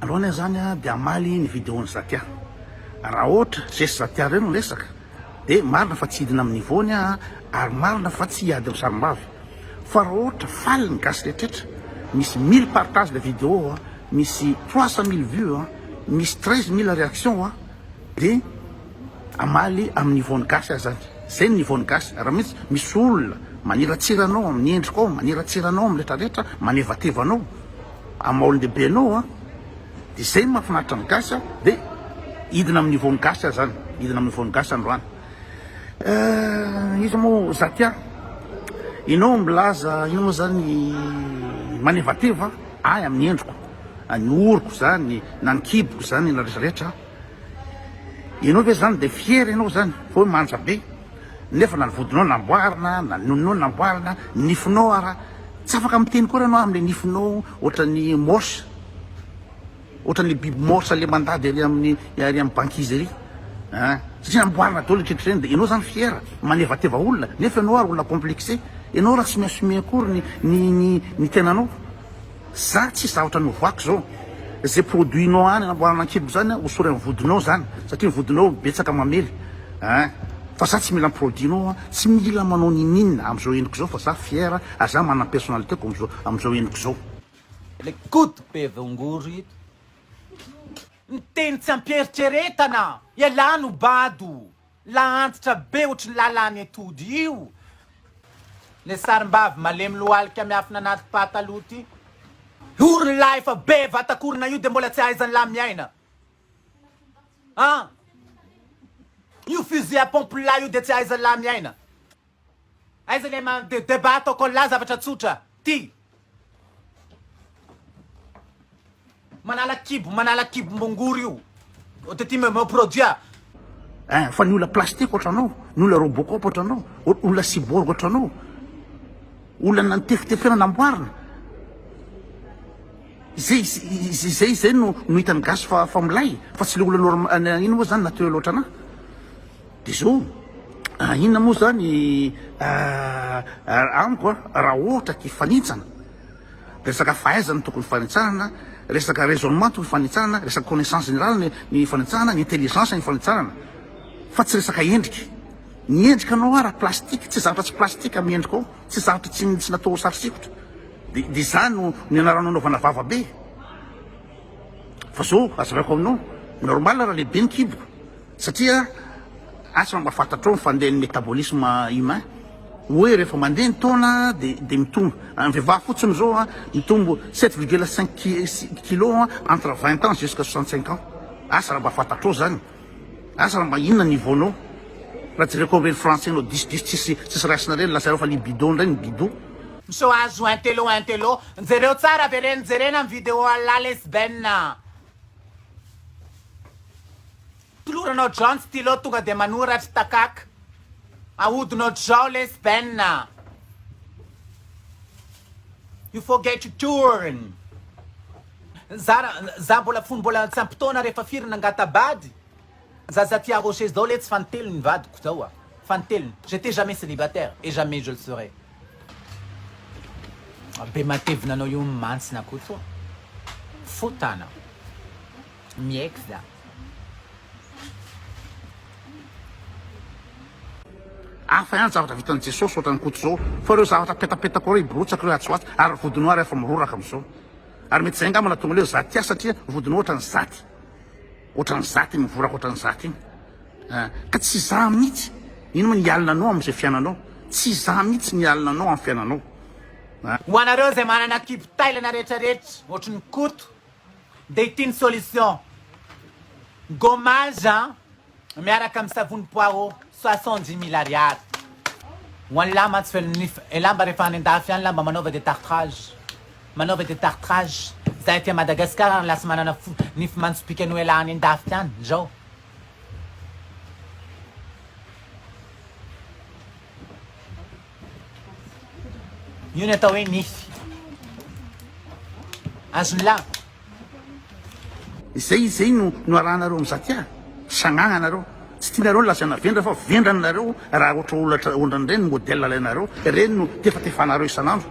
Androany aho zany dia hamaly ny video-n'i Zatia. Raha ohatra zay sy Zatia reo no resaka dia marina fa tsy hidina amin'ny niveau-ny aho ary marina fa tsy hiady amin'ny sarimbavy. Fa raha ohatra faly ny gasy rehetrretra, misy mille partage le video, misy 300 mille vues, misy 13 mille réactions dia hamaly amin'ny niveau-n'ny gasy aho zany. Zay ny niveau-n'ny gasy. Raha misy misy olona maniratsira anao amin'ny endrikao, maniratsira anao amin'ny retraretra, manevateva anao, Amin'ny maha olon-dehibe anao an, dia izay no mahafinaritra ny gasy an, dia hidina amin'ny niveau-n'ny gasy aho zany, hidina amin'ny niveau-n'ny gasy androany. Iza moa Zatia, ianao milaza inona moa zany manevateva ahy amin'ny endriko, ny oroko zany, na ny kiboko zany, na retraretra. Ianao ve zany dia fier ianao zany fa hoe manja be nefa na ny vodinao namboarina na ny nononao namboarina, ny nifinao ara tsy afaka miteny koa ianao amin'ilay nifinao ohatran'ny morse, ohatran'ilay biby morse le mandady ery amin'ny ery amin'ny banquise ery an, satria namboarina daholo ny rehetra ireny dia ianao zany fier manevateva olona nefa ianao ary olona complexé, ianao raha tsy mi-assumer akory ny ny ny ny tenanao. Za tsisy zavatra novoako zao. Ze produit nao any anamboarana ankibo zany hosory am vodinao zany satria ny vodinao betsaka mamely ein. Fa za tsy mila produit nao tsy mila manao nininona amzao endriko zao fa za fier ary za manana personnalité ko amzao amzao endriko zao. Le koto be vongory ito. Ny teny tsy ampiheritreretana, ialahy no bado. La antitra be ohatry ny lalany atody io. Le sarimbavy malemy lohalika miafina anaty pataloha ty. Orony lahy efa be vatakorona io de mbola tsy ahaizany lahy miaina. An! Io fusil à pompe lahy io de tsy ahaizany lahy miaina. Aiza le ma de debat ataoko anlah zavatra tsotra ty. Manala kibo manala kibo mbongory io. Ote ty me produit a. Eh, fa ny olona plastique ohatranao, ny olona robocop ohatranao, olona cyborg ohatranao, olona nitefitefena namboarina. Izay izay izay no no hitan'ny gasy fa fa milay, fa tsy le olona normal ino moa zany naturel ohatranah. Dia zao, inona moa zany amiko a, raha ohatra ka hifanintsana, resaka fahaizana no tokony hifanitsahana, resaka raisonnement tokony hifanitsahana, resaka connaissance générale ny ny hifanitsahana, ny intelligence ny hifanitsahana, fa tsy resaka endrika. Ny endrika anao ara plastique, tsy zavatra tsy plastique amin'ny endrikao, tsy zavatra tsy tsy natao ho sary sikotra. Dia dia izany no nianaranao nanaovana vava be. Fa zao, hazavaiko aminao, normal raha lehibe ny kiboko. Satria asa mba fantatrao ny fandehan'ny métabolisme humain hoe rehefa mandeha ny taona dia dia mitombo. Ny vehivavy fotsiny izao an, mitombo 7,5 kilos entre 20 ans jusqu'à 65 ans. Asa raha mba fantatrao zany. Asa raha mba inona niveau nao. Raha jereko amin'ireny français nao diso diso tsisy tsisy raisina ireny lazainao fa libido indray ny bido. Miseho azo intello intello. Jereo tsara avereno jerena ny vidéo Allah lesbienne. Toloranao John stylo tonga dia manoratry takak. Ahodinao zao lesy Ben a. You forget to turn. Za za mbola fony mbola tsy ampy taona rehefa firy nangata-bady. Zaza tia rocher zao letsy fanintelony ny vadiko zao a. Fanintelony. J'étais jamais célibataire et jamais je le serai. Be matevina anao io mantsina Koto a. Fotana. Miaiky za. Hafa ihany zavatra vitan'i Jesosy ohatran'i Koto zao fa ireo zavatra apetapetako ireo hiborotsaka ireo atsy ho atsy ary vodinao ary efa miroraka amizao ary mety zay angamba nahatonga le hoe zaty ahy satria vodinao ohatran'ny zaty ohatran'ny zaty iny mivoraka ohatran'ny zaty iny ah, ka tsy za mihitsy ino moa ny hialina anao amizay fiainanao tsy za mihitsy ny hialina anao amin'ny fiainanao ah. Ho anareo izay manana kibo tailana rehetrarehetra ohatry ny Koto Dia ity ny solution, gommage miaraka amin'ny savony poireau 70 mille ariary. Ho an'ny lahy mantsy feno nify, elah mba rehefa any andafy any lah mba manaova détartrage, manaova détartrage, zahay aty à Madagascar ary lasa manana nify mantsopika noho elah any andafy any zao. Io ny atao hoe nify. Azon'lah. Izay izay no no arahanareo amin'i Zakia. Sagnagna nareo. Tsy tianareo ny lazaina vendrana fa vendrana nareo raha ohatra olatra ohatran'ireny modèle alainareo. Ireny no tefatefanareo isan'andro.